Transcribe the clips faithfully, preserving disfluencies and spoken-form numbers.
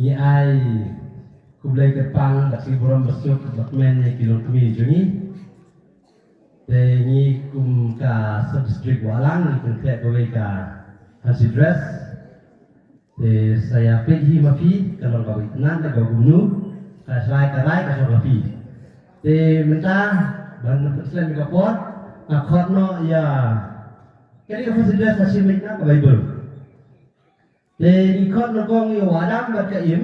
Ngi ai khublei kyrpang bad ki burom basuk bad men ïa ki longkmie jong ngi. Te ngi kum ka sub district Wahlang ngi pynkhreh kawei ka fancy dress. Te sa ïa peit hi ma phi ka long kaba itynnad lane kaba kumno, ka shai ka rai ka shong ha phi. Te mynta ban pynslem ïa ka por nga khot noh ïa kane ka fancy dress ha shi minit na ka Baibl. Te ngi khot nyngkong ïa u Adam bad ka Im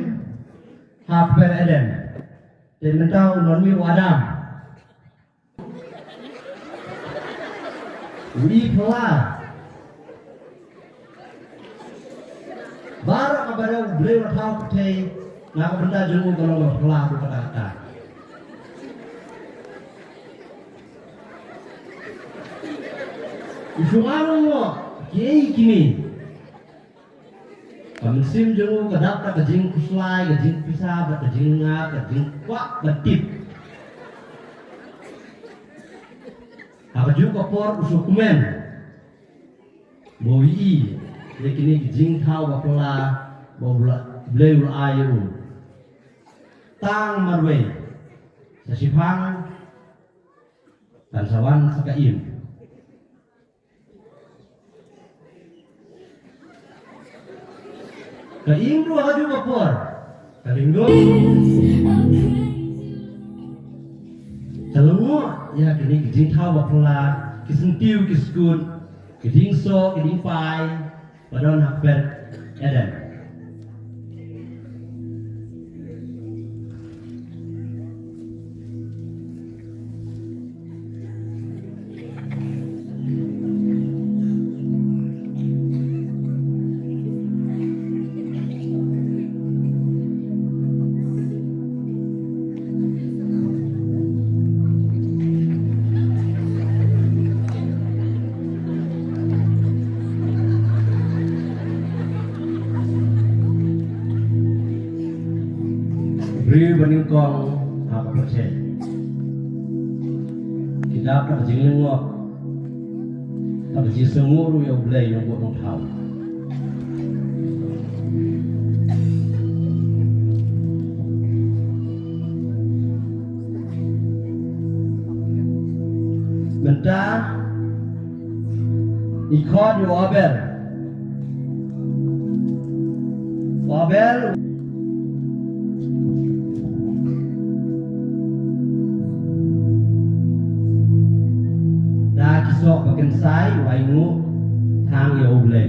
ha kper Eden. Te mynta u nonmih u Adam. U i phylla. Baroh kaba dei U Blei u la thaw pyrthei na ka bynta jong u ka long kaba phylla ruh katta katta. U shu ong u, kiei kine? Ka mynsiem jong u ka dap da ka jingkhuslai, ka jingpisa, bad ka jingngap, ka jingkwah ban tip. Ha kajuh ka por u sngewkmen ba u ïohi ïa kine ki jingthaw ba phylla ba U Blei u la ai ïa u. Tang marwei sa shiphang kan sa wan sa ka Im. Ka Im ruh ha kajuh ka por ka lyngngoh. Ka lyngngoh ïa kine ki jingthaw ba phylla, ki syntiew ki skud, ki jingsoh ki jingpai ba don ha kper Eden. Briew ba nyngkong ha ka pyrthei ki dap da ka jinglyngngoh, da ka jingsngewnguh ruh ïa U Blei Nongbuh Nongthaw. Mynta ngi khot ïa u Abel. U Abel da ki soh ba kynsai u ainguh tang ïa U Blei.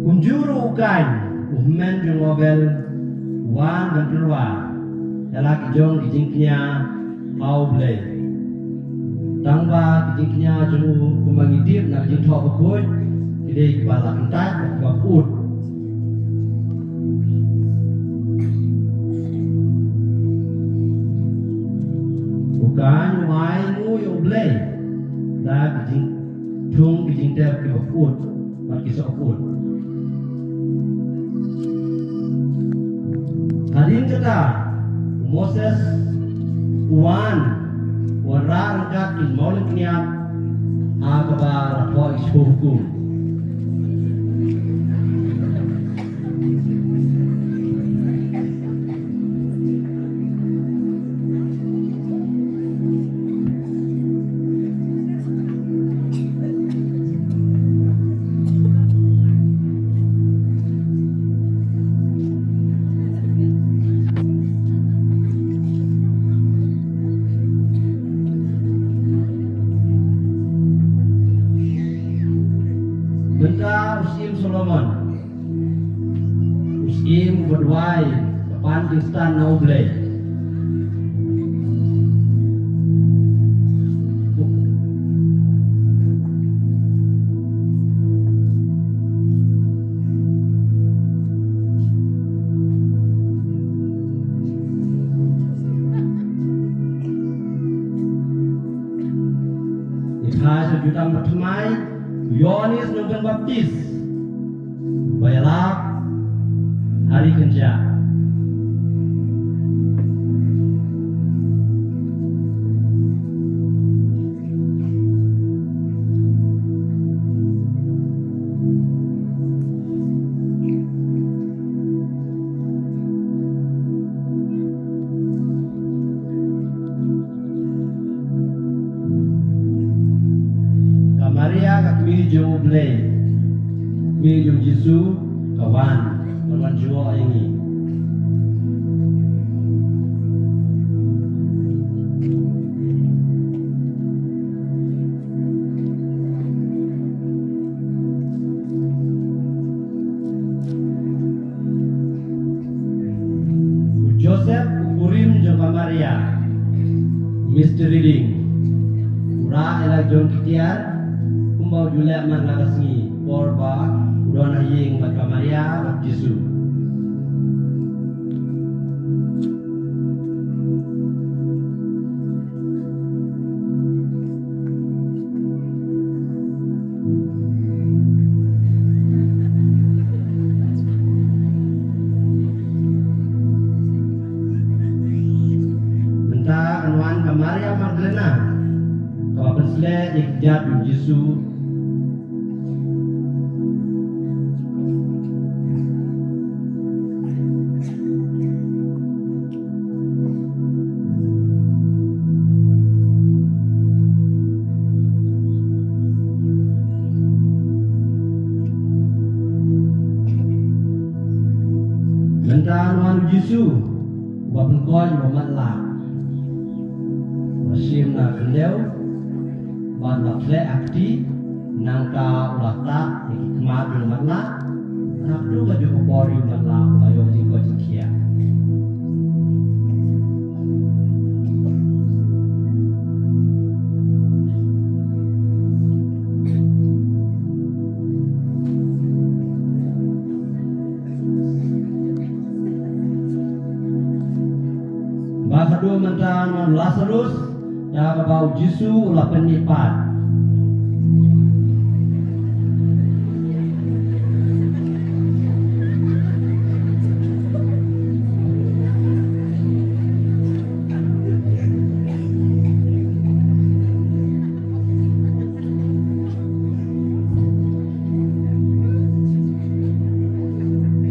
Kumjuh ruh u Kain, u hynmen jong u Abel, u wan ban tyrwa ïa la ki jong ki jingkñia ha U Blei. Tang ba ki jingkñia jong u, kumba ngi tip na ka Jingthoh Bakhuid, ki dei kiba la kyntait bad kiba pyut. U Kain u ainguh ïa U Blei da ki jingthung ki jingtep kiba pyut bad ki soh pyut. Hadien kata u Moses u wan, u wanrah ryngkat ki mawlyngkniat ha kaba la thoh ïa ki shiphew hukum. Mynta u Syiem Solomon u syiem uba duwai, ba pan kingstan na U Blei. Ngi phai sha ka jutang bathymmai, u Ïoannis Nongpynbaptis. Ba ïalap ha ri kynjah. Jong U Blei, Kmie jong U Jisu, ka wan, ka wan jngoh ïa ngi. U Joseph u kurim jong ka Maria. Mystery reading. U rah ïa la jong ki tiar, kumba u ju leh man la ka sngi, por ba u don ha ïing bad ka Maria bad U Jisu. Mynta kan wan ka Maria Magdalena, kaba pynsleh ïa ki kjat U Jisu. Mynta wan U Jisu, uba pynkoit ïa u matlah, uba shim na khyndew, bad uba khleh ha kti, nangta u la tah ïa ki khmat jong u matlah. Naduh kajuh ka por ïa u matlah u la ïoh jingkoit jingkhiah. Ba haduh mynta wan u Lasarus, da kaba U Jisu u la pynmihpat.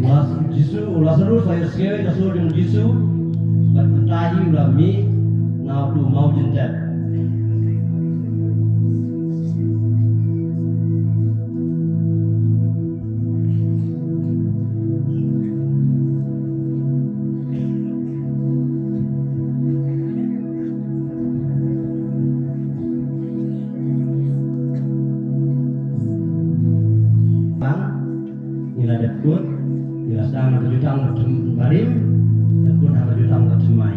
Las-, Jisu, Lasarus la ïohsngew ïa ka sur jong Jisu, bad mynta hi u la mih na uto u maw jynthep. Bang, ngi la dep kut, ngi la sdang ha ka jutang ka thymmai, dep kut ha ka jutang ka thymmai.